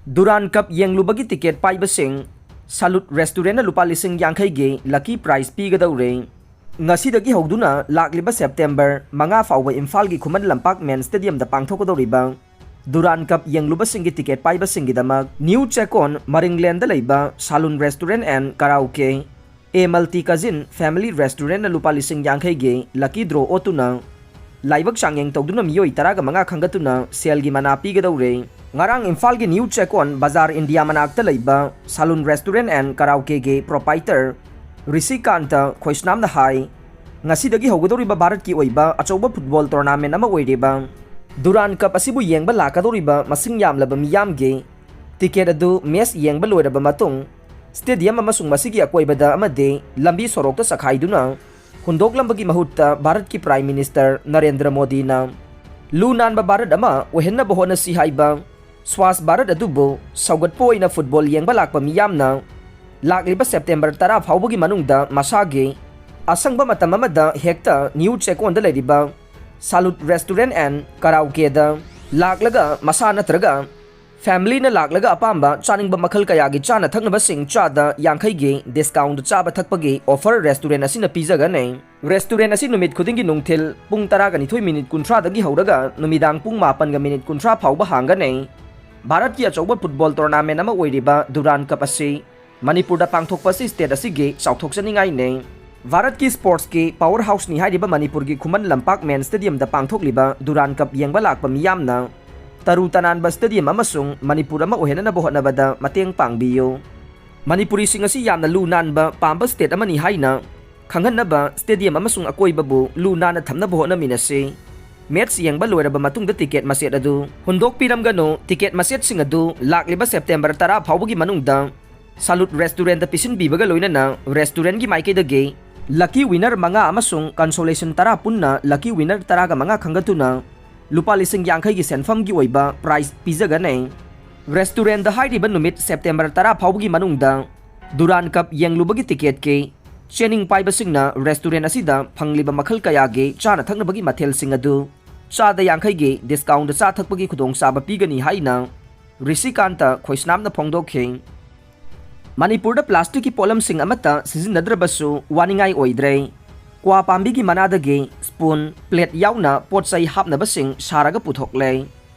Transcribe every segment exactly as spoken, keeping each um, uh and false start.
ꯗꯨꯔꯥꯟ ꯀꯞ ꯌꯦꯡꯂꯨꯕꯒꯤ ticket ꯄꯥꯏꯕꯁꯤꯡ ꯁꯥꯂꯨꯠ ꯔꯦꯁꯇꯨꯔꯦꯟꯅ ꯂꯨꯄꯥ ꯂꯤꯁꯤꯡ ꯌꯥꯡꯈꯩꯒꯤ ꯂꯛꯀꯤ ꯄ꯭ꯔꯥꯏꯖ ꯄꯤꯒꯗꯧꯔꯦ꯫ ꯉꯁꯤꯗꯒꯤ ꯍꯧꯗꯨꯅ ꯂꯥꯛꯂꯤꯕ ꯁꯦꯞꯇꯦꯝꯕꯔ ꯃꯉꯥ ꯐꯥꯎꯕ ꯏꯝꯐꯥꯜꯒꯤ ꯈꯨꯃꯟ ꯂꯝꯄꯥꯛ ꯃꯦꯟ ꯁ꯭ꯇꯦꯗꯤꯌꯝꯗ ꯄꯥꯡꯊꯣꯛꯀꯗꯧꯔꯤꯕ ꯗꯨꯔꯥꯟ ꯀꯞ ꯌꯦꯡꯂꯨꯕꯁꯤꯡꯒꯤ ꯇꯤꯀꯦꯠ ꯄꯥꯏꯕꯁꯤꯡꯒꯤꯗꯃꯛ ꯅ꯭ꯌꯨ ꯆꯦꯀꯣꯟ ꯃꯔꯤꯡꯂꯦꯟꯗ ꯂꯩꯕ ꯁꯥꯂꯨꯟ restaurant and karaoke, a multi cuisine family ꯔꯦꯁꯇꯨꯔꯦꯟꯅ ꯂꯨꯄꯥ ꯂꯤꯁꯤꯡ ꯌꯥꯡꯈꯩꯒꯤ ꯂꯛꯀꯤ ꯗ꯭ꯔꯣ ꯑꯣꯠꯇꯨꯅ ꯂꯥꯏꯕꯛ ꯆꯥꯡꯌꯦꯡ ꯇꯧꯗꯨꯅ ꯃꯤꯑꯣꯏ ꯇꯔꯥꯒ ꯃꯉꯥ ꯈꯟꯒꯠꯇꯨꯅ ꯁꯦꯜꯒꯤ ꯃꯅꯥ ꯄꯤꯒꯗꯧꯔꯦ꯫ ꯉꯔꯥꯡ ꯏꯝꯐꯥꯜꯒꯤ ꯅ꯭ꯌꯨ ꯆꯦꯀꯣꯟ ꯕꯖꯥꯔ ꯏꯟꯗꯤꯌꯥ ꯃꯅꯥꯛꯇ ꯂꯩꯕ ꯁꯥꯂꯨꯟ ꯔꯦꯁꯇꯨꯔꯦꯟ ꯑꯦꯟ ꯀꯔꯥꯎꯀꯦꯒꯤ ꯄ꯭ꯔꯣꯄꯥꯏꯇꯔ ꯔꯤꯁꯤꯀꯥꯟꯇ ꯈꯣꯏꯁꯅꯥꯝꯅ ꯍꯥꯏ, ꯉꯁꯤꯗꯒꯤ ꯍꯧꯒꯗꯧꯔꯤꯕ ꯚꯥꯔꯠꯀꯤ ꯑꯣꯏꯕ ꯑꯆꯧꯕ ꯐꯨꯠꯕꯣꯜ ꯇꯣꯔꯅꯥꯃꯦꯟ ꯑꯃ ꯑꯣꯏꯔꯤꯕ ꯗꯨꯔꯥꯟ ꯀꯞ ꯑꯁꯤꯕꯨ ꯌꯦꯡꯕ ꯂꯥꯛꯀꯗꯧꯔꯤꯕ ꯃꯁꯤꯡ ꯌꯥꯝꯂꯕ ꯃꯤꯌꯥꯝꯒꯤ ꯇꯤꯀꯦꯠ ꯑꯗꯨ ꯃꯦꯆ ꯌꯦꯡꯕ ꯂꯣꯏꯔꯕ ꯃꯇꯨꯡ, ꯁ꯭ꯇꯦꯗꯤꯌꯝ ꯑꯃꯁꯨꯡ ꯃꯁꯤꯒꯤ ꯑꯀꯣꯏꯕꯗ ꯑꯃꯗꯤ ꯂꯝꯕꯤ ꯁꯣꯔꯣꯛꯇ ꯆꯈꯥꯏꯗꯨꯅ ꯍꯨꯟꯗꯣꯛꯂꯝꯕꯒꯤ ꯃꯍꯨꯠꯇ ꯚꯥꯔꯠꯀꯤ ꯄ꯭ꯔꯥꯏꯝ ꯃꯤꯅꯤꯁꯇꯔ ꯅꯔꯦꯟꯗ꯭ꯔ ꯃꯣꯗꯤꯅ ꯂꯨ ꯅꯥꯟꯕ ꯚꯥꯔꯠ ꯑꯃ ꯑꯣꯏꯍꯟꯅꯕ ꯍꯣꯠꯅꯁꯤ ꯍꯥꯏꯕ ꯁ꯭ꯋꯥꯁ ꯚꯥꯔꯠ ꯑꯗꯨꯕꯨ ꯁꯧꯒꯠꯄ ꯑꯣꯏꯅ ꯐꯨꯠꯕꯣꯜ ꯌꯦꯡꯕ ꯂꯥꯛꯄ ꯃꯤꯌꯥꯝꯅ ꯂꯥꯛꯂꯤꯕ ꯁꯦꯞꯇꯦꯝꯕꯔ ꯇꯔꯥ ꯐꯥꯎꯕꯒꯤ ꯃꯅꯨꯡꯗ ꯃꯁꯥꯒꯤ ꯑꯁꯪꯕ ꯃꯇꯝ ꯑꯃꯗ ꯍꯦꯛꯇ ꯅ꯭ꯌꯨ ꯆꯦꯀꯣꯟꯗ ꯂꯩꯔꯤꯕ ꯁꯥꯂꯨꯠ ꯔꯦꯁꯇꯨꯔꯦꯟ ꯑꯦꯟ ꯀꯔꯥꯎꯀꯦꯗ ꯂꯥꯛꯂꯒ ꯃꯁꯥ ꯅꯠꯇ꯭ꯔꯒ ꯐꯦꯃꯤꯂꯤꯅ ꯂꯥꯛꯂꯒ ꯑꯄꯥꯝꯕ ꯆꯥꯅꯤꯡꯕ ꯃꯈꯜ ꯀꯌꯥꯒꯤ ꯆꯥꯅ ꯊꯛꯅꯕꯁꯤꯡ ꯆꯥꯗ ꯌꯥꯡꯈꯩꯒꯤ ꯗꯤꯁꯀꯥꯎꯟꯗ ꯆꯥꯕ ꯊꯛꯄꯒꯤ ꯑꯣꯐꯔ ꯔꯦꯁꯇꯨꯔꯦꯟ ꯑꯁꯤꯅ ꯄꯤꯖꯒꯅꯤ꯫ ꯔꯦꯁꯇꯨꯔꯦꯟ ꯑꯁꯤ ꯅꯨꯃꯤꯠ ꯈꯨꯗꯤꯡꯒꯤ ꯅꯨꯡꯊꯤꯜ ꯄꯨꯡ ꯇꯔꯥꯒ ꯅꯤꯊꯣꯏ ꯃꯤꯅꯤꯠ ꯀꯨꯟꯊ꯭ꯔꯥꯗꯒꯤ ꯍꯧꯔꯒ ꯅꯨꯃꯤꯗꯥꯡ ꯄꯨꯡ ꯃꯥꯄꯟꯒ ꯃꯤꯅꯤꯠ ꯀꯨꯟꯊ꯭ꯔꯥ ꯐꯥꯎꯕ ꯍꯥꯡꯒꯅꯤ꯫ ꯚꯥꯔꯠꯀꯤ ꯑꯆꯧꯕ ꯐꯨꯠꯕꯣꯜ ꯇꯣꯔꯅꯥꯃꯦꯟ ꯑꯃ ꯑꯣꯏꯔꯤꯕ ꯗꯨꯔꯥꯟ ꯀꯞ ꯑꯁꯤ ꯃꯅꯤꯄꯨꯔꯗ ꯄꯥꯡꯊꯣꯛꯄ ꯑꯁꯤ ꯁ꯭ꯇꯦꯠ ꯑꯁꯤꯒꯤ ꯆꯥꯎꯊꯣꯛꯆꯅꯤꯡꯉꯥꯏꯅꯤ꯫ ꯚꯥꯔꯠꯀꯤ ꯁ꯭ꯄꯣꯔꯠꯁꯀꯤ ꯄꯥꯋꯔ ꯍꯥꯎꯁꯅꯤ ꯍꯥꯏꯔꯤꯕ ꯃꯅꯤꯄꯨꯔꯒꯤ ꯈꯨꯃꯟ ꯂꯝꯄꯥꯛ ꯃꯦꯟ ꯁ꯭ꯇꯦꯗꯤꯌꯝꯗ ꯄꯥꯡꯊꯣꯛꯂꯤꯕ ꯗꯨꯔꯥꯟ ꯀꯞ ꯌꯦꯡꯕ ꯂꯥꯛꯄ ꯃꯤꯌꯥꯝꯅ ꯇꯔꯨ ꯇꯅꯥꯟꯕ ꯁ꯭ꯇꯦꯗꯤꯌꯝ ꯑꯃꯁꯨꯡ ꯃꯅꯤꯄꯨꯔ ꯑꯃ ꯑꯣꯏꯍꯟꯅꯕ ꯍꯣꯠꯅꯕꯗ ꯃꯇꯦꯡ ꯄꯥꯡꯕꯤꯌꯨ꯫ ꯃꯅꯤꯄꯨꯔꯤꯁꯤꯡ ꯑꯁꯤ ꯌꯥꯝꯅ ꯂꯨ ꯅꯥꯟꯕ ꯄꯥꯝꯕ ꯁ꯭ꯇꯦꯠ ꯑꯃꯅꯤ ꯍꯥꯏꯅ ꯈꯪꯍꯟꯅꯕ ꯁ꯭ꯇꯦꯗꯤꯌꯝ ꯑꯃꯁꯨꯡ ꯑꯀꯣꯏꯕꯕꯨ ꯂꯨ ꯅꯥꯟꯅ ꯊꯝꯅꯕ ꯍꯣꯠꯅꯃꯤꯟꯅꯁꯤ꯫ ꯃꯦꯆ ꯌꯦꯡꯕ ꯂꯣꯏꯔꯕ ꯃꯇꯨꯡꯗ ꯇꯤꯀꯦꯠ ꯃꯆꯦꯠ ꯑꯗꯨ ꯍꯨꯟꯗꯣꯛꯄꯤꯔꯝꯒꯅꯨ꯫ ꯇꯤꯀꯦꯠ ꯃꯆꯦꯠꯁꯤꯡ ꯑꯗꯨ ꯂꯥꯛꯂꯤꯕ ꯁꯦꯞꯇꯦꯝꯕꯔ ꯇꯔꯥ ꯐꯥꯎꯕꯒꯤ ꯃꯅꯨꯡꯗ ꯁꯥꯂꯨꯠ ꯔꯦꯁꯇꯨꯔꯦꯟꯗ ꯄꯤꯁꯤꯟꯕꯤꯕꯒ ꯂꯣꯏꯅꯅ ꯔꯦꯁꯇꯨꯔꯦꯟꯒꯤ ꯃꯥꯏꯀꯩꯗꯒꯤ ꯂꯛꯀꯤ ꯋꯤꯅꯔ ꯃꯉꯥ ꯑꯃꯁꯨꯡ ꯀꯟꯁꯣꯂꯦꯁꯟ ꯇꯔꯥ ꯄꯨꯟꯅ ꯂꯛꯀꯤ ꯋꯤꯅꯔ ꯇꯔꯥꯒ ꯃꯉꯥ ꯈꯟꯒꯠꯇꯨꯅ ꯂꯨꯄꯥ ꯂꯤꯁꯤꯡ ꯌꯥꯡꯈꯩꯒꯤ ꯁꯦꯟꯐꯝꯒꯤ ꯑꯣꯏꯕ ꯄ꯭ꯔꯥꯏꯖ ꯄꯤꯖꯒꯅꯤ꯫ ꯔꯦꯁꯇꯨꯔꯦꯟꯗ ꯍꯥꯏꯔꯤꯕ ꯅꯨꯃꯤꯠ ꯁꯦꯞꯇꯦꯝꯕꯔ ꯇꯔꯥ ꯐꯥꯎꯕꯒꯤ ꯃꯅꯨꯡꯗ ꯗꯨꯔꯥꯟ ꯀꯞ ꯌꯦꯡꯂꯨꯕꯒꯤ ꯇꯤꯀꯦꯠꯀꯤ ꯆꯦꯅꯤꯡ ꯄꯥꯏꯕꯁꯤꯡꯅ ꯔꯦꯁꯇꯨꯔꯦꯟ ꯑꯁꯤꯗ ꯐꯪꯂꯤꯕ ꯃꯈꯜ ꯀꯌꯥꯒꯤ ꯆꯥꯅ ꯊꯛꯅꯕꯒꯤ ꯃꯊꯦꯜꯁꯤꯡ ꯑꯗꯨ ꯆꯥꯗ ꯌꯥꯡꯈꯩꯒꯤ ꯗꯤꯁꯀꯥꯎꯟꯗ ꯆꯥ ꯊꯛꯄꯒꯤ ꯈꯨꯗꯣꯡꯆꯥꯕ ꯄꯤꯒꯅꯤ ꯍꯥꯏꯅ ꯔꯤꯁꯤꯀꯥꯟꯇ ꯈꯣꯏꯁꯅꯥꯝꯅ ꯐꯣꯡꯗꯣꯛꯈꯤ꯫ ꯃꯅꯤꯄꯨꯔꯗ ꯄ꯭ꯂꯥꯁꯇꯤꯛꯀꯤ ꯄꯣꯠꯂꯝꯁꯤꯡ ꯑꯃꯠꯇ ꯁꯤꯖꯤꯟꯅꯗ꯭ꯔꯕꯁꯨ ꯋꯥꯅꯤꯡꯉꯥꯏ ꯑꯣꯏꯗ꯭ꯔꯦ꯫ ꯀ꯭ꯋꯥ ꯄꯥꯝꯕꯤꯒꯤ ꯃꯅꯥꯗꯒꯤ ꯁ꯭ꯄꯨꯟ, ꯄ꯭ꯂꯦꯠ ꯌꯥꯎꯅ ꯄꯣꯠ ꯆꯩ ꯍꯥꯞꯅꯕꯁꯤꯡ ꯁꯥꯔꯒ ꯄꯨꯊꯣꯛꯂꯦ꯫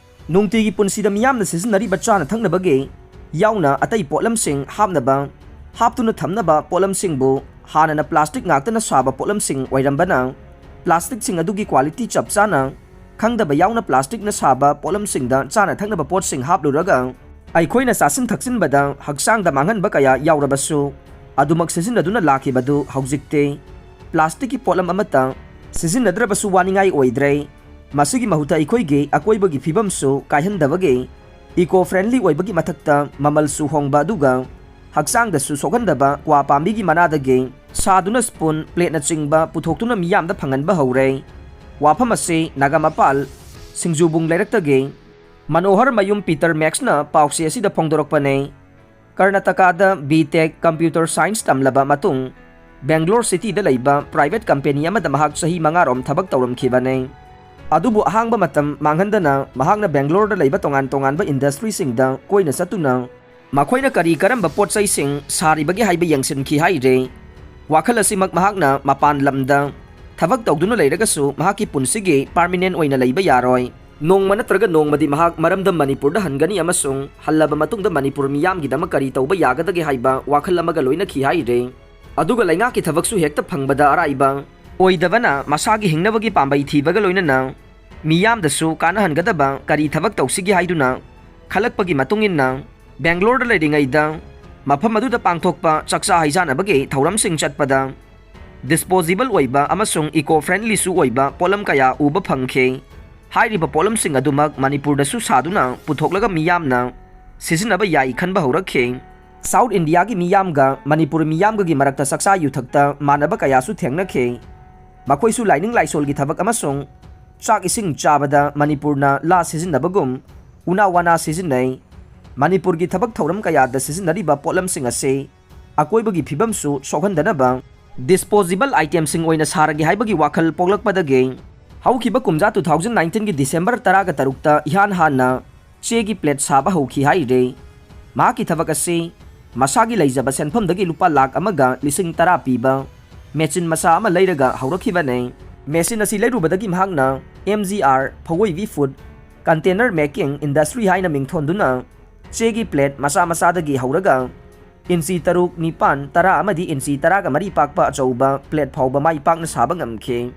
ꯅꯨꯡꯇꯤꯒꯤ ꯄꯨꯟꯁꯤꯗ ꯃꯤꯌꯥꯝꯅ ꯁꯤꯖꯤꯟꯅꯔꯤꯕ ꯆꯥꯅ ꯊꯛꯅꯕꯒꯤ ꯌꯥꯎꯅ ꯑꯇꯩ ꯄꯣꯠꯂꯝꯁꯤꯡ ꯍꯥꯞꯅꯕ, ꯍꯥꯞꯇꯨꯅ ꯊꯝꯅꯕ ꯄꯣꯠꯂꯝꯁꯤꯡꯕꯨ ꯍꯥꯟꯅꯅ ꯄ꯭ꯂꯥꯁꯇꯤꯛ ꯉꯥꯛꯇꯅ ꯁꯥꯕ ꯄꯣꯠꯂꯝꯁꯤꯡ ꯑꯣꯏꯔꯝꯕꯅ, ꯄ꯭ꯂꯥꯁꯇꯤꯛꯁꯤꯡ ꯑꯗꯨꯒꯤ ꯀ꯭ꯋꯥꯂꯤꯇꯤ ꯆꯞ ꯆꯥꯅ ꯈꯪꯗꯕ ꯌꯥꯎꯅ ꯄ꯭ꯂꯥꯁꯇꯤꯛꯅ ꯁꯥꯕ ꯄꯣꯠꯂꯝꯁꯤꯡꯗ ꯆꯥꯅ ꯊꯛꯅꯕ ꯄꯣꯠꯁꯤꯡ ꯍꯥꯞꯂꯨꯔꯒ ꯑꯩꯈꯣꯏꯅ ꯆꯥꯁꯤꯟ ꯊꯛꯆꯤꯟꯕꯗ ꯍꯛꯆꯥꯡꯗ ꯃꯥꯡꯍꯟꯕ ꯀꯌꯥ ꯌꯥꯎꯔꯕꯁꯨ, ꯑꯗꯨꯃꯛ ꯁꯤꯖꯤꯟꯅꯗꯨꯅ ꯂꯥꯛꯈꯤꯕꯗꯨ ꯍꯧꯖꯤꯛꯇꯤ ꯄ꯭ꯂꯥꯁꯇꯤꯛꯀꯤ ꯄꯣꯠꯂꯝ ꯑꯃꯠꯇ ꯁꯤꯖꯤꯟꯅꯗ꯭ꯔꯕꯁꯨ ꯋꯥꯅꯤꯡꯉꯥꯏ ꯑꯣꯏꯗ꯭ꯔꯦ꯫ ꯃꯁꯤꯒꯤ ꯃꯍꯨꯠꯇ ꯑꯩꯈꯣꯏꯒꯤ ꯑꯀꯣꯏꯕꯒꯤ ꯐꯤꯕꯝꯁꯨ ꯀꯥꯏꯍꯟꯗꯕꯒꯤ, ꯏꯀꯣ ꯐ꯭ꯔꯦꯟꯗꯂꯤ ꯑꯣꯏꯕꯒꯤ ꯃꯊꯛꯇ ꯃꯃꯜꯁꯨ ꯍꯣꯡꯕ ꯑꯗꯨꯒ ꯍꯛꯆꯥꯡꯗꯁꯨ ꯁꯣꯛꯍꯟꯗꯕ ꯀ꯭ꯋꯥ ꯄꯥꯝꯕꯤꯒꯤ ꯃꯅꯥꯗꯒꯤ ꯁꯥꯗꯨꯅ ꯁ꯭ꯄꯨꯟ, ꯄ꯭ꯂꯦꯠꯅꯆꯤꯡꯕ ꯄꯨꯊꯣꯛꯇꯨꯅ ꯃꯤꯌꯥꯝꯗ ꯐꯪꯍꯟꯕ ꯍꯧꯔꯦ꯫ ꯋꯥꯐꯝ ꯑꯁꯤ ꯅꯥꯒꯥꯃꯄꯥꯜ ꯁꯤꯡꯖꯨꯕꯨꯡ ꯂꯩꯔꯛꯇꯒꯤ ꯃꯅꯣꯍꯔ ꯃꯌꯨꯝ ꯄꯤꯇꯔ ꯃꯦꯛꯁꯅ ꯄꯥꯎꯆꯦ ꯑꯁꯤꯗ ꯐꯣꯡꯗꯣꯔꯛꯄꯅꯤ꯫ ꯀꯔꯅꯥꯇꯀꯥꯗ ꯕꯤ ꯇꯦꯛ ꯀꯝꯄ꯭ꯌꯨꯇꯔ ꯁꯥꯏꯟꯁ ꯇꯝꯂꯕ ꯃꯇꯨꯡ, ꯕꯦꯡꯒ꯭ꯂꯣꯔ ꯁꯤꯇꯤꯗ ꯂꯩꯕ ꯄ꯭ꯔꯥꯏꯚꯦꯠ ꯀꯝꯄꯦꯅꯤ ꯑꯃꯗ ꯃꯍꯥꯛ ꯆꯍꯤ ꯃꯉꯥꯔꯣꯝ ꯊꯕꯛ ꯇꯧꯔꯝꯈꯤꯕꯅꯤ꯫ ꯑꯗꯨꯕꯨ ꯑꯍꯥꯡꯕ ꯃꯇꯝ ꯃꯥꯡꯍꯟꯗꯅ ꯃꯍꯥꯛꯅ ꯕꯦꯡꯒ꯭ꯂꯣꯔꯗ ꯂꯩꯕ ꯇꯣꯉꯥꯟ ꯇꯣꯉꯥꯟꯕ ꯏꯟꯗꯁꯇ꯭ꯔꯤꯁꯤꯡꯗ ꯀꯣꯏꯅ ꯆꯠꯇꯨꯅ ꯃꯈꯣꯏꯅ ꯀꯔꯤ ꯀꯔꯝꯕ ꯄꯣꯠ ꯆꯩꯁꯤꯡ ꯁꯥꯔꯤꯕꯒꯦ ꯍꯥꯏꯕ ꯌꯦꯡꯁꯤꯟꯈꯤ ꯍꯥꯏꯔꯤ꯫ ꯋꯥꯈꯜ ꯑꯁꯤꯃꯛ ꯃꯍꯥꯛꯅ ꯃꯄꯥꯟ ꯂꯝꯗ ꯊꯕꯛ ꯇꯧꯗꯨꯅ ꯂꯩꯔꯒꯁꯨ ꯃꯍꯥꯛꯀꯤ ꯄꯨꯟꯁꯤꯒꯤ ꯄꯥꯔꯃꯤꯅꯦꯟ ꯑꯣꯏꯅ ꯂꯩꯕ ꯌꯥꯔꯣꯏ꯫ ꯅꯣꯡꯃ ꯅꯠꯇ꯭ꯔꯒ ꯅꯣꯡꯃꯗꯤ ꯃꯍꯥꯛ ꯃꯔꯝꯗꯝ ꯃꯅꯤꯄꯨꯔꯗ ꯍꯟꯒꯅꯤ ꯑꯃꯁꯨꯡ ꯍꯜꯂꯕ ꯃꯇꯨꯡꯗ ꯃꯅꯤꯄꯨꯔ ꯃꯤꯌꯥꯝꯒꯤꯗꯃꯛ ꯀꯔꯤ ꯇꯧꯕ ꯌꯥꯒꯗꯒꯦ ꯍꯥꯏꯕ ꯋꯥꯈꯜ ꯑꯃꯒ ꯂꯣꯏꯅꯈꯤ ꯍꯥꯏꯔꯤ꯫ ꯑꯗꯨꯒ ꯂꯩꯉꯥꯛꯀꯤ ꯊꯕꯛꯁꯨ ꯍꯦꯛꯇ ꯐꯪꯕꯗ ꯑꯔꯥꯏꯕ ꯑꯣꯏꯗꯕꯅ ꯃꯁꯥꯒꯤ ꯍꯤꯡꯅꯕꯒꯤ ꯄꯥꯝꯕꯩ ꯊꯤꯕꯒ ꯂꯣꯏꯅꯅ ꯃꯤꯌꯥꯝꯗꯁꯨ ꯀꯥꯟꯅꯍꯟꯒꯗꯕ ꯀꯔꯤ ꯊꯕꯛ ꯇꯧꯁꯤꯒꯦ ꯍꯥꯏꯗꯨꯅ ꯈꯜꯂꯛꯄꯒꯤ ꯃꯇꯨꯡ ꯏꯟꯅ ꯕꯦꯡꯒ꯭ꯂꯣꯔꯗ ꯂꯩꯔꯤꯉꯩꯗ ꯃꯐꯝ ꯑꯗꯨꯗ ꯄꯥꯡꯊꯣꯛꯄ ꯆꯥꯛꯆꯥ ꯍꯩꯖꯥꯟꯅꯕꯒꯤ ꯊꯧꯔꯝꯁꯤꯡ ꯆꯠꯄꯗ ꯗꯤꯁꯄꯣꯖꯤꯕꯜ ꯑꯣꯏꯕ ꯑꯃꯁꯨꯡ ꯏꯀꯣ ꯐ꯭ꯔꯦꯟꯗꯂꯤꯁꯨ ꯑꯣꯏꯕ ꯄꯣꯠꯂꯝ ꯀꯌꯥ ꯎꯕ ꯐꯪꯈꯤ꯫ ꯍꯥꯏꯔꯤꯕ ꯄꯣꯠꯂꯝꯁꯤꯡ ꯑꯗꯨꯃꯛ ꯃꯅꯤꯄꯨꯔꯗꯁꯨ ꯁꯥꯗꯨꯅ ꯄꯨꯊꯣꯛꯂꯒ ꯃꯤꯌꯥꯝꯅ ꯁꯤꯖꯤꯟꯅꯕ ꯌꯥꯏ ꯈꯟꯕ ꯍꯧꯔꯛꯈꯤ꯫ ꯁꯥꯎꯠ ꯏꯟꯗꯤꯌꯥꯒꯤ ꯃꯤꯌꯥꯝꯒ ꯃꯅꯤꯄꯨꯔ ꯃꯤꯌꯥꯝꯒꯒꯤ ꯃꯔꯛꯇ ꯆꯥꯛꯆꯥ ꯌꯨꯊꯛꯇ ꯃꯥꯟꯅꯕ ꯀꯌꯥꯁꯨ ꯊꯦꯡꯅꯈꯤ꯫ ꯃꯈꯣꯏꯁꯨ ꯂꯥꯏꯅꯤꯡ ꯂꯥꯏꯁꯣꯜꯒꯤ ꯊꯕꯛ ꯑꯃꯁꯨꯡ ꯆꯥꯛ ꯏꯁꯤꯡ ꯆꯥꯕꯗ ꯃꯅꯤꯄꯨꯔꯅ ꯂꯥ ꯁꯤꯖꯤꯟꯅꯕꯒꯨꯝ ꯎꯅꯥ ꯋꯥꯅꯥ ꯁꯤꯖꯤꯟꯅꯩ꯫ ꯃꯅꯤꯄꯨꯔꯒꯤ ꯊꯕꯛ ꯊꯧꯔꯝ ꯀꯌꯥꯗ ꯁꯤꯖꯤꯟꯅꯔꯤꯕ ꯄꯣꯠꯂꯝꯁꯤꯡ ꯑꯁꯤ ꯑꯀꯣꯏꯕꯒꯤ ꯐꯤꯕꯝꯁꯨ ꯁꯣꯛꯍꯟꯗꯅꯕ ꯗꯤꯁꯄꯣꯖꯤꯕꯜ ꯑꯥꯏꯇꯦꯝꯁꯤꯡ ꯑꯣꯏꯅ ꯁꯥꯔꯒꯦ ꯍꯥꯏꯕꯒꯤ ꯋꯥꯈꯜ ꯄꯣꯛꯂꯛꯄꯗꯒꯤ ꯍꯧꯈꯤꯕ ꯀꯨꯝꯖꯥ two thousand nineteenꯒꯤ ꯗꯤꯁꯦꯝꯕꯔ ꯇꯔꯥꯒ ꯇꯔꯨꯛꯇ ꯏꯍꯥꯟ ꯍꯥꯟꯅ ꯆꯦꯒꯤ ꯄ꯭ꯂꯦꯠ ꯁꯥꯕ ꯍꯧꯈꯤ ꯍꯥꯏꯔꯦ꯫ ꯃꯍꯥꯛꯀꯤ ꯊꯕꯛ ꯑꯁꯤ ꯃꯁꯥꯒꯤ ꯂꯩꯖꯕ ꯁꯦꯟꯐꯝꯗꯒꯤ ꯂꯨꯄꯥ ꯂꯥꯈ ꯑꯃꯒ ꯂꯤꯁꯤꯡ ꯇꯔꯥ ꯄꯤꯕ ꯃꯦꯆꯤꯟ ꯃꯆꯥ ꯑꯃ ꯂꯩꯔꯒ ꯍꯧꯔꯛꯈꯤꯕꯅꯦ꯫ ꯃꯦꯆꯤꯟ ꯑꯁꯤ ꯂꯩꯔꯨꯕꯗꯒꯤ ꯃꯍꯥꯛꯅ ꯑꯦꯝ ꯖꯤ ꯑꯥꯔ ꯐꯧꯋꯣꯏꯕꯤ ꯐꯨꯗ ꯀꯟꯇꯦꯅꯔ ꯃꯦꯀꯤꯡ ꯏꯟꯗꯁꯇ꯭ꯔꯤ ꯍꯥꯏꯅ ꯃꯤꯡꯊꯣꯟꯗꯨꯅ ꯆꯦꯒꯤ ꯄ꯭ꯂꯦꯠ ꯃꯆꯥ ꯃꯆꯥꯗꯒꯤ ꯍꯧꯔꯒ ꯏꯟꯆꯤ ꯇꯔꯨꯛ, ꯅꯤꯄꯥꯟ, ꯇꯔꯥ ꯑꯃꯗꯤ ꯏꯟꯆꯤ ꯇꯔꯥꯒ ꯃꯔꯤ ꯄꯥꯛꯄ ꯑꯆꯧꯕ ꯄ꯭ꯂꯦꯠ ꯐꯥꯎꯕ ꯃꯥꯏ ꯄꯥꯛꯅ ꯁꯥꯕ ꯉꯝꯈꯤ꯫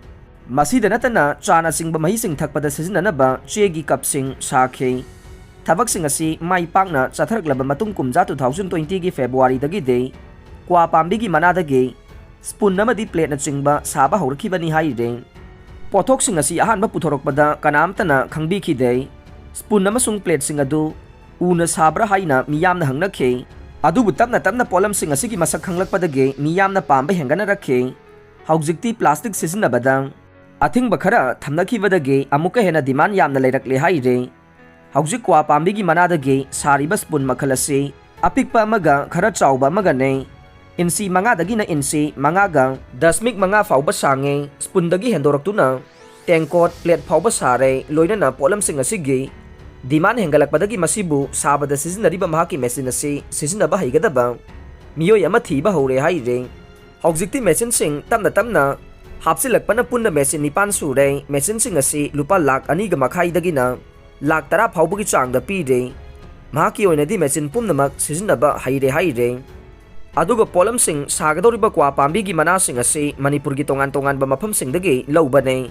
ꯃꯁꯤꯗ ꯅꯠꯇꯅ ꯆꯥꯅꯆꯤꯡꯕ ꯃꯍꯤꯁꯤꯡ ꯊꯛꯄꯗ ꯁꯤꯖꯤꯟꯅꯅꯕ ꯆꯦꯒꯤ ꯀꯞꯁꯤꯡ ꯁꯥꯈꯤ꯫ ꯊꯕꯛꯁꯤꯡ ꯑꯁꯤ ꯃꯥꯏ ꯄꯥꯛꯅ ꯆꯠꯊꯔꯛꯂꯕ ꯃꯇꯨꯡ ꯀꯨꯝꯖꯥ two thousand twenty ꯒꯤ ꯐꯦꯕ꯭ꯔꯨꯋꯥꯔꯤꯗꯒꯤꯗꯤ ꯀ꯭ꯋꯥ ꯄꯥꯝꯕꯤꯒꯤ ꯃꯅꯥꯗꯒꯤ ꯁ꯭ꯄꯨꯟ ꯑꯃꯗꯤ ꯄ꯭ꯂꯦꯠꯅꯆꯤꯡꯕ ꯁꯥꯕ ꯍꯧꯔꯛꯈꯤꯕꯅꯤ ꯍꯥꯏꯔꯤ꯫ ꯄꯣꯠꯊꯣꯛꯁꯤꯡ ꯑꯁꯤ ꯑꯍꯥꯟꯕ ꯄꯨꯊꯣꯔꯛꯄꯗ ꯀꯅꯥꯝꯇꯅ ꯈꯪꯕꯤꯈꯤꯗꯦ꯫ ꯁ꯭ꯄꯨꯟ ꯑꯃꯁꯨꯡ ꯄ꯭ꯂꯦꯠꯁꯤꯡ ꯑꯗꯨ ꯎꯅ ꯁꯥꯕ꯭ꯔꯥ ꯍꯥꯏꯅ ꯃꯤꯌꯥꯝꯅ ꯍꯪꯅꯈꯤ꯫ ꯑꯗꯨꯕꯨ ꯇꯞꯅ ꯇꯞꯅ ꯄꯣꯠꯂꯝꯁꯤꯡ ꯑꯁꯤꯒꯤ ꯃꯁꯛ ꯈꯪꯂꯛꯄꯗꯒꯤ ꯃꯤꯌꯥꯝꯅ ꯄꯥꯝꯕ ꯍꯦꯟꯒꯠꯅꯔꯛꯈꯤ꯫ ꯍꯧꯖꯤꯛꯇꯤ ꯄ꯭ꯂꯥꯁꯇꯤꯛ ꯁꯤꯖꯤꯟꯅꯕꯗ ꯑꯊꯤꯡꯕ ꯈꯔ ꯊꯝꯅꯈꯤꯕꯗꯒꯤ ꯑꯃꯨꯛꯀ ꯍꯦꯟꯅ ꯗꯤꯃꯥꯟ ꯌꯥꯝꯅ ꯂꯩꯔꯛꯂꯦ ꯍꯥꯏꯔꯤ꯫ ꯍꯧꯖꯤꯛ ꯀ꯭ꯋꯥ ꯄꯥꯝꯕꯤꯒꯤ ꯃꯅꯥꯗꯒꯤ ꯁꯥꯔꯤꯕ ꯁ꯭ꯄꯨꯟ ꯃꯈꯜ ꯑꯁꯤ ꯑꯄꯤꯛꯄ ꯑꯃꯒ ꯈꯔ ꯆꯥꯎꯕ ꯑꯃꯒꯅꯦ꯫ ꯏꯟꯆꯤ ꯃꯉꯥꯗꯒꯤꯅ ꯏꯟꯆꯤ ꯃꯉꯥꯒ ꯗꯁꯃꯤꯛ ꯃꯉꯥ ꯐꯥꯎꯕ ꯁꯥꯡꯉꯦ꯫ ꯁ꯭ꯄꯨꯟꯗꯒꯤ ꯍꯦꯟꯗꯣꯔꯛꯇꯨꯅ ꯇꯦꯡꯀꯣꯠ, ꯄ꯭ꯂꯦꯠ ꯐꯥꯎꯕ ꯁꯥꯔꯦ꯫ ꯂꯣꯏꯅꯅ ꯄꯣꯠꯂꯝꯁꯤꯡ ꯑꯁꯤꯒꯤ ꯗꯤꯃꯥꯟ ꯍꯦꯟꯒꯠꯂꯛꯄꯗꯒꯤ ꯃꯁꯤꯕꯨ ꯁꯥꯕꯗ ꯁꯤꯖꯤꯟꯅꯔꯤꯕ ꯃꯍꯥꯛꯀꯤ ꯃꯦꯆꯤꯟ ꯑꯁꯤ ꯁꯤꯖꯤꯟꯅꯕ ꯍꯩꯒꯗꯕ ꯃꯤꯑꯣꯏ ꯑꯃ ꯊꯤꯕ ꯍꯧꯔꯦ ꯍꯥꯏꯔꯦ꯫ ꯍꯧꯖꯤꯛꯇꯤ ꯃꯦꯆꯤꯟꯁꯤꯡ ꯇꯞꯅ ꯇꯞꯅ ꯍꯥꯞꯆꯤꯜꯂꯛꯄꯅ ꯄꯨꯟꯅ ꯃꯦꯆꯤꯟ ꯅꯤꯄꯥꯟ ꯁꯨꯔꯦ꯫ ꯃꯦꯆꯤꯟꯁꯤꯡ ꯑꯁꯤ ꯂꯨꯄꯥ ꯂꯥꯈ ꯑꯅꯤꯒ ꯃꯈꯥꯏꯗꯒꯤꯅ ꯂꯥꯈ ꯇꯔꯥ ꯐꯥꯎꯕꯒꯤ ꯆꯥꯡꯗ ꯄꯤꯔꯦ꯫ ꯃꯍꯥꯛꯀꯤ ꯑꯣꯏꯅꯗꯤ ꯃꯦꯆꯤꯟ ꯄꯨꯝꯅꯃꯛ ꯁꯤꯖꯤꯟꯅꯕ ꯍꯩꯔꯦ ꯍꯥꯏꯔꯦ꯫ ꯑꯗꯨꯒ ꯄꯣꯠꯂꯝꯁꯤꯡ ꯁꯥꯒꯗꯧꯔꯤꯕ ꯀ꯭ꯋꯥ ꯄꯥꯝꯕꯤꯒꯤ ꯃꯅꯥꯁꯤꯡ ꯑꯁꯤ ꯃꯅꯤꯄꯨꯔꯒꯤ ꯇꯣꯉꯥꯟ ꯇꯣꯉꯥꯟꯕ ꯃꯐꯝꯁꯤꯡꯗꯒꯤ ꯂꯧꯕꯅꯦ꯫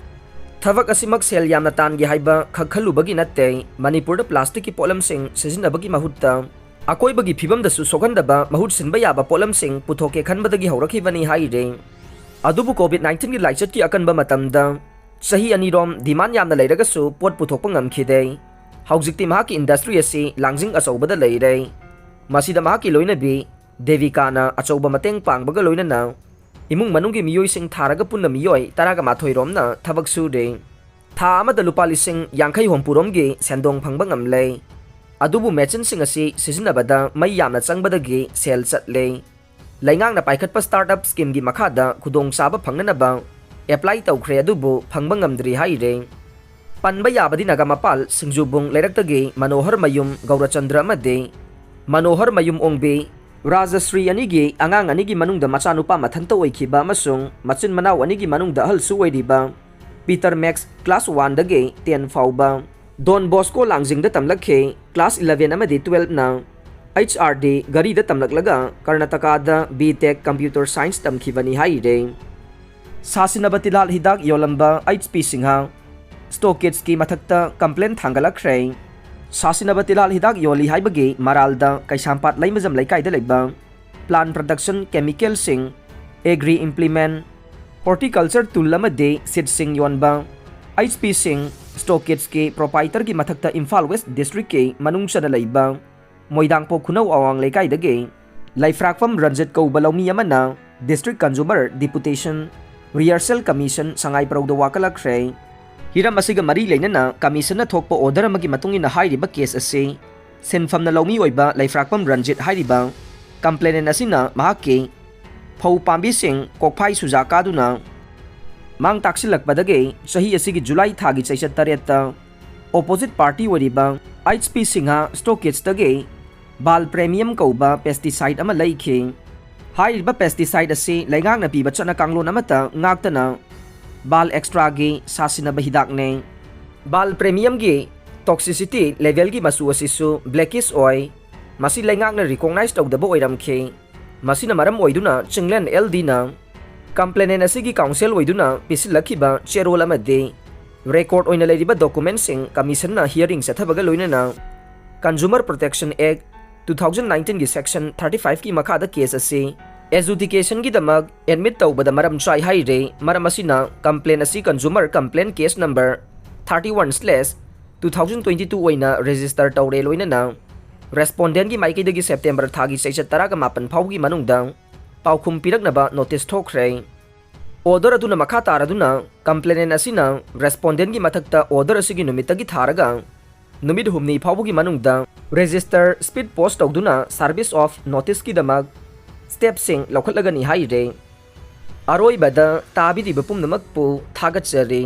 ꯊꯕꯛ ꯑꯁꯤꯃꯛ ꯁꯦꯜ ꯌꯥꯝꯅ ꯇꯥꯟꯒꯦ ꯍꯥꯏꯕ ꯈꯛ ꯈꯜꯂꯨꯕꯒꯤ ꯅꯠꯇꯦ꯫ ꯃꯅꯤꯄꯨꯔꯗ ꯄ꯭ꯂꯥꯁꯇꯤꯛꯀꯤ ꯄꯣꯠꯂꯝꯁꯤꯡ ꯁꯤꯖꯤꯟꯅꯕꯒꯤ ꯃꯍꯨꯠꯇ ꯑꯀꯣꯏꯕꯒꯤ ꯐꯤꯕꯝꯗꯁꯨ ꯁꯣꯛꯍꯟꯗꯕ ꯃꯍꯨꯠ ꯁꯤꯟꯕ ꯌꯥꯕ ꯄꯣꯠꯂꯝꯁꯤꯡ ꯄꯨꯊꯣꯛꯀꯦ ꯈꯟꯕꯗꯒꯤ ꯍꯧꯔꯛꯈꯤꯕꯅꯤ ꯍꯥꯏꯔꯦ꯫ ꯑꯗꯨꯕꯨ ꯀꯣꯚꯤꯗ ꯅꯥꯏꯟꯇꯤꯟꯒꯤ ꯂꯥꯏꯆꯠꯀꯤ ꯑꯀꯟꯕ ꯃꯇꯝꯗ ꯆꯍꯤ ꯑꯅꯤꯔꯣꯝ ꯗꯤꯃꯥꯟ ꯌꯥꯝꯅ ꯂꯩꯔꯒꯁꯨ ꯄꯣꯠ ꯄꯨꯊꯣꯛꯄ ꯉꯝꯈꯤꯗꯦ꯫ ꯍꯧꯖꯤꯛꯇꯤ ꯃꯍꯥꯛꯀꯤ ꯏꯟꯗꯁꯇ꯭ꯔꯤ ꯑꯁꯤ ꯂꯥꯡꯖꯤꯡ ꯑꯆꯧꯕꯗ ꯂꯩꯔꯦ꯫ ꯃꯁꯤꯗ ꯃꯍꯥꯛꯀꯤ ꯂꯣꯏꯅꯕꯤ ꯗꯦꯕꯤꯀꯥꯅ ꯑꯆꯧꯕ ꯃꯇꯦꯡ ꯄꯥꯡꯕꯒ ꯂꯣꯏꯅꯅ ꯏꯃꯨꯡ ꯃꯅꯨꯡꯒꯤ ꯃꯤꯑꯣꯏꯁꯤꯡ ꯊꯥꯔꯒ ꯄꯨꯟꯅ ꯃꯤꯑꯣꯏ ꯇꯔꯥꯒ ꯃꯥꯊꯣꯏ ꯔꯣꯝꯅ ꯊꯕꯛ ꯁꯨꯔꯦ꯫ ꯊꯥ ꯑꯃꯗ ꯂꯨꯄꯥ ꯂꯤꯁꯤꯡ ꯌꯥꯡꯈꯩ ꯍꯨꯝꯐꯨ ꯔꯣꯝꯒꯤ ꯁꯦꯟꯗꯣꯡ ꯐꯪꯕ ꯉꯝꯂꯦ꯫ ꯑꯗꯨꯕꯨ ꯃꯦꯆꯤꯟꯁꯤꯡ ꯑꯁꯤ ꯁꯤꯖꯤꯟꯅꯕꯗ ꯃꯩ ꯌꯥꯝꯅ ꯆꯪꯕꯗꯒꯤ ꯁꯦꯜ ꯆꯠꯂꯦ꯫ ꯂꯩꯉꯥꯛꯅ ꯄꯥꯏꯈꯠꯄ ꯁ꯭ꯇꯥꯔꯠ ꯑꯞ ꯁ꯭ꯀꯤꯝꯒꯤ ꯃꯈꯥꯗ ꯈꯨꯗꯣꯡꯆꯥꯕ ꯐꯪꯅꯅꯕ ꯑꯦꯄ꯭ꯂꯥꯏ ꯇꯧꯈ꯭ꯔꯦ, ꯑꯗꯨꯕꯨ ꯐꯪꯕ ꯉꯝꯗ꯭ꯔꯤ ꯍꯥꯏꯔꯦ꯫ ꯄꯟꯕ ꯌꯥꯕꯗꯤ ꯅꯥꯒꯥꯃꯄꯥꯜ ꯁꯤꯡꯖꯨꯕꯨꯡ ꯂꯩꯔꯛꯇꯒꯤ ꯃꯅꯣꯍꯔ ꯃꯌꯨꯝ ꯒꯧꯔꯆꯟꯗ꯭ꯔ ꯑꯃꯗꯤ ꯃꯅꯣꯍꯔ ꯃꯌꯨꯝ ꯑꯣꯡꯕꯤ ꯔꯥꯖꯁ꯭ꯔꯤ ꯑꯅꯤꯒꯤ ꯑꯉꯥꯡ ꯑꯅꯤꯒꯤ ꯃꯅꯨꯡꯗ ꯃꯆꯥꯅꯨꯄꯥ ꯃꯊꯟꯇ ꯑꯣꯏꯈꯤꯕ ꯑꯃꯁꯨꯡ ꯃꯆꯤꯟ ꯃꯅꯥꯎ ꯑꯅꯤꯒꯤ ꯃꯅꯨꯡꯗ ꯑꯍꯜꯁꯨ ꯑꯣꯏꯔꯤꯕ ꯄꯤꯇꯔ ꯃꯦꯛꯁ, ꯀ꯭ꯂꯥꯁ ꯋꯥꯟꯗꯒꯤ ꯇꯦꯟ ꯐꯥꯎꯕ ꯗꯣꯟ ꯕꯣꯁꯀꯣ ꯂꯥꯡꯖꯤꯡꯗ ꯇꯝꯂꯛꯈꯤ꯫ ꯀ꯭ꯂꯥꯁ ꯏꯂꯚꯦꯟ ꯑꯃꯗꯤ ꯇꯨꯋꯦꯜꯞꯅ ꯑꯩꯆ ꯑꯥꯔ ꯗꯤ ꯒꯔꯤꯗ ꯇꯝꯂꯛꯂꯒ ꯀꯔꯅꯥꯇꯀꯥꯗ ꯕꯤ ꯇꯦꯛ ꯀꯝꯄ꯭ꯌꯨꯇꯔ ꯁꯥꯏꯟꯁ ꯇꯝꯈꯤꯕꯅꯤ ꯍꯥꯏꯔꯦ꯫ ꯁꯥꯁꯤꯟꯅꯕ ꯇꯤꯜꯍꯥꯠ ꯍꯤꯗꯥꯛ ꯌꯣꯜꯂꯝꯕ ꯑꯩꯆ ꯄꯤ ꯁꯤꯡꯍ, ꯁ꯭ꯇꯣꯀꯤꯠꯁꯀꯤ ꯃꯊꯛꯇ ꯀꯝꯄ꯭ꯂꯦꯟ ꯊꯥꯡꯒꯠꯂꯛꯈ꯭ꯔꯦ꯫ ꯁꯥꯁꯤꯟꯅꯕ ꯇꯤꯜꯍꯥꯠ ꯍꯤꯗꯥꯛ ꯌꯣꯜꯂꯤ ꯍꯥꯏꯕꯒꯤ ꯃꯔꯥꯜꯗ ꯀꯩꯁꯥꯝꯄꯥꯠ ꯂꯩꯃꯖꯝ ꯂꯩꯀꯥꯏꯗ ꯂꯩꯕ ꯄ꯭ꯂꯥꯟ ꯄ꯭ꯔꯗꯛꯁꯟ ꯀꯦꯃꯤꯀꯦꯜꯁꯤꯡ, ꯑꯦꯒ꯭ꯔꯤ ꯏꯝꯄ꯭ꯂꯤꯃꯦꯟ, ꯍꯣꯔꯇꯤꯀꯜꯆꯔ ꯇꯨꯜ ꯑꯃꯗꯤ ꯁꯤꯠꯁꯤꯡ ꯌꯣꯟꯕ ꯑꯩꯆ ꯄꯤ ꯁꯤꯡ, ꯁ꯭ꯇꯣꯀꯤꯠꯁꯀꯤ ꯄ꯭ꯔꯣꯄꯥꯏꯇꯔꯒꯤ ꯃꯊꯛꯇ ꯏꯝꯐꯥꯜ ꯋꯦꯁ ꯗꯤꯁꯇ꯭ꯔꯤꯛꯀꯤ ꯃꯅꯨꯡ ꯆꯟꯅ ꯂꯩꯕ ꯃꯣꯏꯗꯥꯡꯄꯣꯛ ꯈꯨꯅꯧ ꯑꯋꯥꯡ ꯂꯩꯀꯥꯏꯗꯒꯤ ꯂꯩꯐ꯭ꯔꯥꯛꯄꯝ ꯔꯟꯖꯤꯠ ꯀꯧꯕ ꯂꯧꯃꯤ ꯑꯃꯅ ꯗꯤꯁꯇ꯭ꯔꯤꯛ ꯀꯟꯖꯨꯃꯔ ꯗꯤꯄꯨꯇꯦꯁꯟ ꯔꯤꯍꯔꯁꯦꯜ ꯀꯃꯤꯁꯟ ꯁꯉꯥꯏꯄ꯭ꯔꯧꯗ ꯋꯥꯀꯠꯂꯛꯈ꯭ꯔꯦ꯫ ꯍꯤꯔꯝ ꯑꯁꯤꯒ ꯃꯔꯤ ꯂꯩꯅꯅ ꯀꯃꯤꯁꯟꯅ ꯊꯣꯛꯄ ꯑꯣꯔꯗꯔ ꯑꯃꯒꯤ ꯃꯇꯨꯡ ꯏꯟꯅ ꯍꯥꯏꯔꯤꯕ ꯀꯦꯁ ꯑꯁꯤ ꯁꯤꯟꯐꯝꯅ ꯂꯧꯃꯤ ꯑꯣꯏꯕ ꯂꯩꯐ꯭ꯔꯥꯛꯄꯝ ꯔꯟꯖꯤꯠ ꯍꯥꯏꯔꯤꯕ ꯀꯝꯄ꯭ꯂꯦꯅꯦꯟ ꯑꯁꯤꯅ ꯃꯍꯥꯛꯀꯤ ꯐꯧ ꯄꯥꯝꯕꯤꯁꯤꯡ ꯀꯣꯛꯐꯥꯏ ꯁꯨꯖꯥ ꯀꯥꯗꯨꯅ ꯃꯥꯡ ꯇꯥꯛꯁꯤꯜꯂꯛꯄꯗꯒꯤ ꯆꯍꯤ ꯑꯁꯤꯒꯤ ꯖꯨꯂꯥꯏ ꯊꯥꯒꯤ ꯆꯩꯆꯠ ꯇꯔꯦꯠꯇ ꯑꯣꯄꯣꯖꯤꯠ ꯄꯥꯔꯇꯤ ꯑꯣꯏꯔꯤꯕ ꯑꯩꯆ ꯄꯤ ꯁꯤꯡꯍ ꯁ꯭ꯇꯣꯀꯤꯠꯁꯇꯒꯤ ꯕꯥꯜ ꯄ꯭ꯔꯦꯃꯤꯌꯝ ꯀꯧꯕ ꯄꯦꯁꯇꯤꯁꯥꯏꯠ ꯑꯃ ꯂꯩꯈꯤ꯫ ꯍꯥꯏꯔꯤꯕ ꯄꯦꯁꯇꯤꯁꯥꯏꯠ ꯑꯁꯤ ꯂꯩꯉꯥꯛꯅ ꯄꯤꯕ ꯆꯠꯅ ꯀꯥꯡꯂꯣꯟ ꯑꯃꯠꯇ ꯉꯥꯛꯇꯅ ꯕꯥꯜ ꯑꯦꯛꯁꯇ꯭ꯔꯥꯒꯤ ꯁꯥꯁꯤꯟꯅꯕ ꯍꯤꯗꯥꯛꯅꯤ꯫ ꯕꯥꯜ ꯄ꯭ꯔꯦꯃꯤꯌꯝꯒꯤ ꯇꯣꯛꯁꯤꯁꯤꯇꯤ ꯂꯦꯚꯦꯜꯒꯤ ꯃꯆꯨ ꯑꯁꯤꯁꯨ ꯕ꯭ꯂꯦꯀꯤꯁ ꯑꯣꯏ꯫ ꯃꯁꯤ ꯂꯩꯉꯥꯛꯅ ꯔꯤꯀꯣꯛꯅꯥꯏꯖ ꯇꯧꯗꯕ ꯑꯣꯏꯔꯝꯈꯤ꯫ ꯃꯁꯤꯅ ꯃꯔꯝ ꯑꯣꯏꯗꯨꯅ ꯆꯤꯡꯂꯦꯟ ꯑꯦꯜ ꯗꯤꯅ ꯀꯝꯄ꯭ꯂꯦꯅꯦꯟ ꯑꯁꯤꯒꯤ ꯀꯥꯎꯟꯁꯦꯜ ꯑꯣꯏꯗꯨꯅ ꯄꯤꯁꯤꯜꯂꯛꯈꯤꯕ ꯆꯦꯔꯣꯜ ꯑꯃꯗꯤ ꯔꯦꯀꯣꯔꯗ ꯑꯣꯏꯅ ꯂꯩꯔꯤꯕ ꯗꯣꯀꯨꯃꯦꯟꯁꯤꯡ ꯀꯃꯤꯁꯟꯅ ꯍꯤꯌꯔꯤꯡ ꯆꯠꯊꯕꯒ ꯂꯣꯏꯅꯅ ꯀꯟꯖꯨꯃꯔ ꯄ꯭ꯔꯣꯇꯦꯛꯁꯟ ꯑꯦꯛ ꯇꯨ ꯊꯥꯎꯖꯟ ꯅꯥꯏꯟꯇꯤꯟꯒꯤ ꯁꯦꯛꯁꯟ ꯊꯥꯔꯇꯤ ꯐꯥꯏꯚꯀꯤ ꯃꯈꯥꯗ ꯀꯦꯁ ꯑꯁꯤ ꯑꯦꯖꯨꯗꯤꯀꯦꯁꯟꯒꯤꯗꯃꯛ ꯑꯦꯗꯃꯤꯠ ꯇꯧꯕꯗ ꯃꯔꯝ ꯆꯥꯏ ꯍꯥꯏꯔꯦ꯫ ꯃꯔꯝ ꯑꯁꯤꯅ ꯀꯝꯄ꯭ꯂꯦꯟ ꯑꯁꯤ consumer complaint case number thirty one slash two thousand twenty two ꯑꯣꯏꯅ ꯔꯦꯖꯤꯁꯇꯔ ꯇꯧꯔꯦ꯫ ꯂꯣꯏꯅꯅ ꯔꯦꯁꯄꯣꯟꯗꯦꯟꯒꯤ ꯃꯥꯏꯀꯩꯗꯒꯤ ꯁꯦꯞꯇꯦꯝꯕꯔ ꯊꯥꯒꯤ ꯆꯩꯆꯠ ꯇꯔꯥꯒ ꯃꯥꯄꯟ ꯐꯥꯎꯕꯒꯤ ꯃꯅꯨꯡꯗ ꯄꯥꯎꯈꯨꯝ ꯄꯤꯔꯛꯅꯕ ꯅꯣꯇꯤꯁ ꯊꯣꯛꯈ꯭ꯔꯦ꯫ ꯑꯣꯔꯗꯔ ꯑꯗꯨꯅ ꯃꯈꯥ ꯇꯥꯔꯗꯨꯅ ꯀꯝꯄ꯭ꯂꯦꯅꯦꯟ ꯑꯁꯤꯅ ꯔꯦꯁꯄꯣꯟꯗꯦꯟꯒꯤ ꯃꯊꯛꯇ ꯑꯣꯔꯗꯔ ꯑꯁꯤꯒꯤ ꯅꯨꯃꯤꯠꯇꯒꯤ ꯊꯥꯔꯒ ꯅꯨꯃꯤꯠ ꯍꯨꯝꯅꯤ ꯐꯥꯎꯕꯒꯤ ꯃꯅꯨꯡꯗ ꯔꯦꯖꯤꯁꯇꯔ ꯁ꯭ꯄꯤꯗ ꯄꯣꯁ ꯇꯧꯗꯨꯅ ꯁꯥꯔꯚꯤꯁ ꯑꯣꯐ ꯅꯣꯇꯤꯁꯀꯤꯗꯃꯛ ꯁ꯭ꯇꯦꯞꯁꯤꯡ ꯂꯧꯈꯠꯂꯒꯅꯤ ꯍꯥꯏꯔꯦ꯫ ꯑꯔꯣꯏꯕꯗ ꯇꯥꯕꯤꯔꯤꯕ ꯄꯨꯝꯅꯃꯛꯄꯨ ꯊꯥꯒꯠꯆꯔꯤ꯫